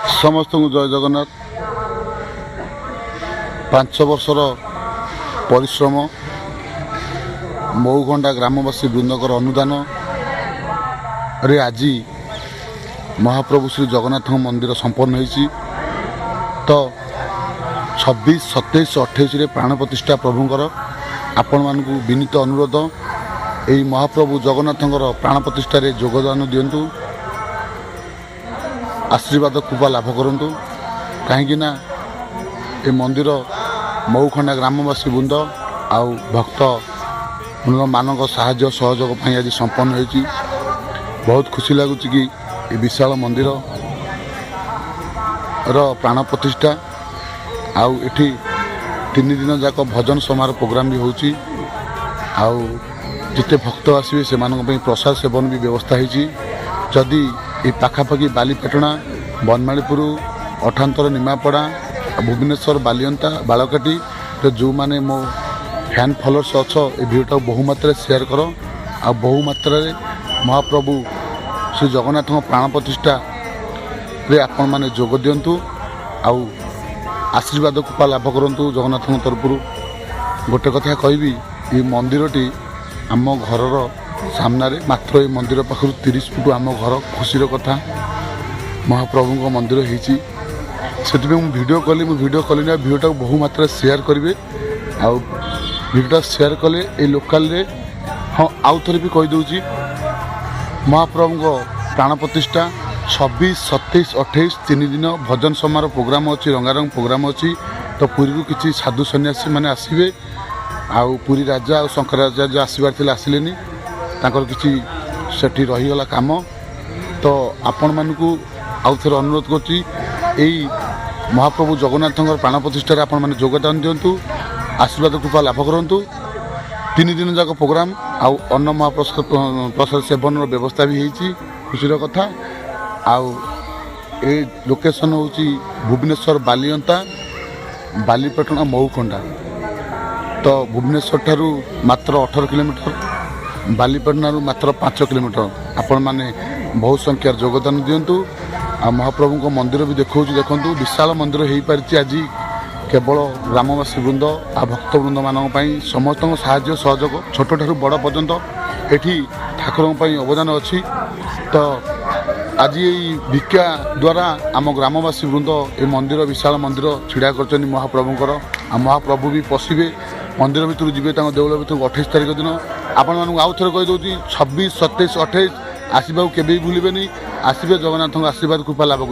ସମସ୍ତଙ୍କୁ ଜୟ ଜଗନ୍ନାଥ। 5 ବର୍ଷର ପରିଶ୍ରମ, ମହୁଖଣ୍ଡା ଗ୍ରାମବାସୀ ବୃନ୍ଦଙ୍କର ଅନୁଦାନରେ ଆଜି ମହାପ୍ରଭୁ ଶ୍ରୀ ଜଗନ୍ନାଥଙ୍କ ମନ୍ଦିର ସମ୍ପନ୍ନ ହୋଇଛି। ତ 26, 27, 28ରେ ପ୍ରାଣ ପ୍ରତିଷ୍ଠା ପ୍ରଭୁଙ୍କର। ଆପଣମାନଙ୍କୁ ବିନୀତ ଅନୁରୋଧ, ଏହି ମହାପ୍ରଭୁ ଜଗନ୍ନାଥଙ୍କର ପ୍ରାଣ ପ୍ରତିଷ୍ଠାରେ ଯୋଗଦାନ ଦିଅନ୍ତୁ, ଆଶୀର୍ବାଦ କୃପା ଲାଭ କରନ୍ତୁ। କାହିଁକି ନା ଏ ମନ୍ଦିର ମହୁଖଣ୍ଡା ଗ୍ରାମବାସୀ ବୃନ୍ଦ ଆଉ ଭକ୍ତ ମାନଙ୍କ ସାହାଯ୍ୟ ସହଯୋଗ ପାଇଁ ଆଜି ସମ୍ପନ୍ନ ହୋଇଛି। ବହୁତ ଖୁସି ଲାଗୁଛି କି ଏ ବିଶାଳ ମନ୍ଦିରର ପ୍ରାଣ ପ୍ରତିଷ୍ଠା। ଆଉ ଏଠି 3 ଦିନ ଯାକ ଭଜନ ସମାରୋହ ପ୍ରୋଗ୍ରାମ ବି ହେଉଛି। ଆଉ ଯେତେ ଭକ୍ତ ଆସିବେ, ସେମାନଙ୍କ ପାଇଁ ପ୍ରସାଦ ସେବନ ବି ବ୍ୟବସ୍ଥା ହେଇଛି। ଯଦି ଏ ପାଖାପାଖି ବାଲିପାଟଣା, ବନମାଳୀପୁର, ଅଠାନ୍ତର, ନିମାପଡ଼ା, ଭୁବନେଶ୍ୱର ବାଲିଅନ୍ତା, ବାଳକାଟି ଯେଉଁମାନେ ମୋ ଫ୍ୟାନ୍ ଫଲୋଅର୍ସ ଅଛ, ଏ ଭିଡ଼ିଓଟାକୁ ବହୁ ମାତ୍ରାରେ ସେୟାର କର। ଆଉ ବହୁ ମାତ୍ରାରେ ମହାପ୍ରଭୁ ଶ୍ରୀ ଜଗନ୍ନାଥଙ୍କ ପ୍ରାଣ ପ୍ରତିଷ୍ଠାରେ ଆପଣମାନେ ଯୋଗ ଦିଅନ୍ତୁ ଆଉ ଆଶୀର୍ବାଦ କୃପା ଲାଭ କରନ୍ତୁ ଜଗନ୍ନାଥଙ୍କ ତରଫରୁ। ଗୋଟେ କଥା କହିବି, ଏଇ ମନ୍ଦିରଟି ଆମ ଘରର ସାମ୍ନାରେ, ମାତ୍ର ଏଇ ମନ୍ଦିର ପାଖରୁ 30 ଫୁଟ ଆମ ଘର। ଖୁସିର କଥା, ମହାପ୍ରଭୁଙ୍କ ମନ୍ଦିର ହେଇଛି। ସେଥିପାଇଁ ମୁଁ ଭିଡ଼ିଓ କଲି। ମୁଁ ଭିଡ଼ିଓ କଲି ନା, ଭିଡ଼ିଓଟାକୁ ବହୁ ମାତ୍ରାରେ ସେୟାର କରିବେ। ଆଉ ଭିଡ଼ିଓଟା ସେୟାର କଲେ ଏଇ ଲୋକାଲରେ, ହଁ, ଆଉ ଥରେ ବି କହିଦେଉଛି, ମହାପ୍ରଭୁଙ୍କ ପ୍ରାଣ ପ୍ରତିଷ୍ଠା 26, 27, 28, 3 ଦିନ ଭଜନ ସମାରୋହ ପ୍ରୋଗ୍ରାମ ଅଛି, ରଙ୍ଗାରଙ୍ଗ ପ୍ରୋଗ୍ରାମ ଅଛି। ତ ପୁରୀରୁ କିଛି ସାଧୁ ସନ୍ନ୍ୟାସୀ ମାନେ ଆସିବେ। ଆଉ ପୁରୀ ରାଜା ଆଉ ଶଙ୍କରାଚାର୍ଯ୍ୟ ଆସିବାର ଥିଲେ, ଆସିଲେନି, ତାଙ୍କର କିଛି ସେଠି ରହିଗଲା କାମ। ତ ଆପଣମାନଙ୍କୁ ଆଉ ଥରେ ଅନୁରୋଧ କରୁଛି, ଏଇ ମହାପ୍ରଭୁ ଜଗନ୍ନାଥଙ୍କର ପ୍ରାଣ ପ୍ରତିଷ୍ଠାରେ ଆପଣମାନେ ଯୋଗଦାନ ଦିଅନ୍ତୁ, ଆଶୀର୍ବାଦ କୃପା ଲାଭ କରନ୍ତୁ। 3 ଦିନ ଯାକ ପ୍ରୋଗ୍ରାମ ଆଉ ଅନ୍ନ ମହାପ୍ରସାଦ, ପ୍ରସାଦ ସେବନର ବ୍ୟବସ୍ଥା ବି ହେଇଛି। ଖୁସିର କଥା। ଆଉ ଏ ଲୋକେସନ୍ ହେଉଛି ଭୁବନେଶ୍ୱର ବାଲିଅନ୍ତା, ବାଲିପାଟଣା, ମହୁଖଣ୍ଡା। ତ ଭୁବନେଶ୍ୱର ଠାରୁ ମାତ୍ର 18 କିଲୋମିଟର, ବାଲିପାଟଣାରୁ ମାତ୍ର 5 କିଲୋମିଟର। ଆପଣମାନେ ବହୁ ସଂଖ୍ୟାରେ ଯୋଗଦାନ ଦିଅନ୍ତୁ। ଆଉ ମହାପ୍ରଭୁଙ୍କ ମନ୍ଦିର ବି ଦେଖାଉଛି, ଦେଖନ୍ତୁ। ବିଶାଳ ମନ୍ଦିର ହେଇପାରିଛି ଆଜି କେବଳ ଗ୍ରାମବାସୀ ବୃନ୍ଦ ଆଉ ଭକ୍ତ ବୃନ୍ଦମାନଙ୍କ ପାଇଁ। ସମସ୍ତଙ୍କ ସାହାଯ୍ୟ ସହଯୋଗ, ଛୋଟଠାରୁ ବଡ଼ ପର୍ଯ୍ୟନ୍ତ ଏଠି ଠାକୁରଙ୍କ ପାଇଁ ଅବଦାନ ଅଛି। ତ ଆଜି ଏଇ ଭିକ୍ଷା ଦ୍ୱାରା ଆମ ଗ୍ରାମବାସୀ ବୃନ୍ଦ ଏ ମନ୍ଦିର, ବିଶାଳ ମନ୍ଦିର ଛିଡ଼ା କରିଛନ୍ତି ମହାପ୍ରଭୁଙ୍କର। ଆଉ ମହାପ୍ରଭୁ ବି ପଶିବେ, ମନ୍ଦିର ଭିତରୁ ଯିବେ ତାଙ୍କ ଦେଉଳ ଭିତରକୁ 28 ତାରିଖ ଦିନ। ଆପଣମାନଙ୍କୁ ଆଉ ଥରେ କହିଦେଉଛି, 26, 27, 28 ଆସିବାକୁ କେବେ ବି ଭୁଲିବେନି। ଆସିବେ, ଜଗନ୍ନାଥଙ୍କ ଆଶୀର୍ବାଦ କୃପା ଲାଭ।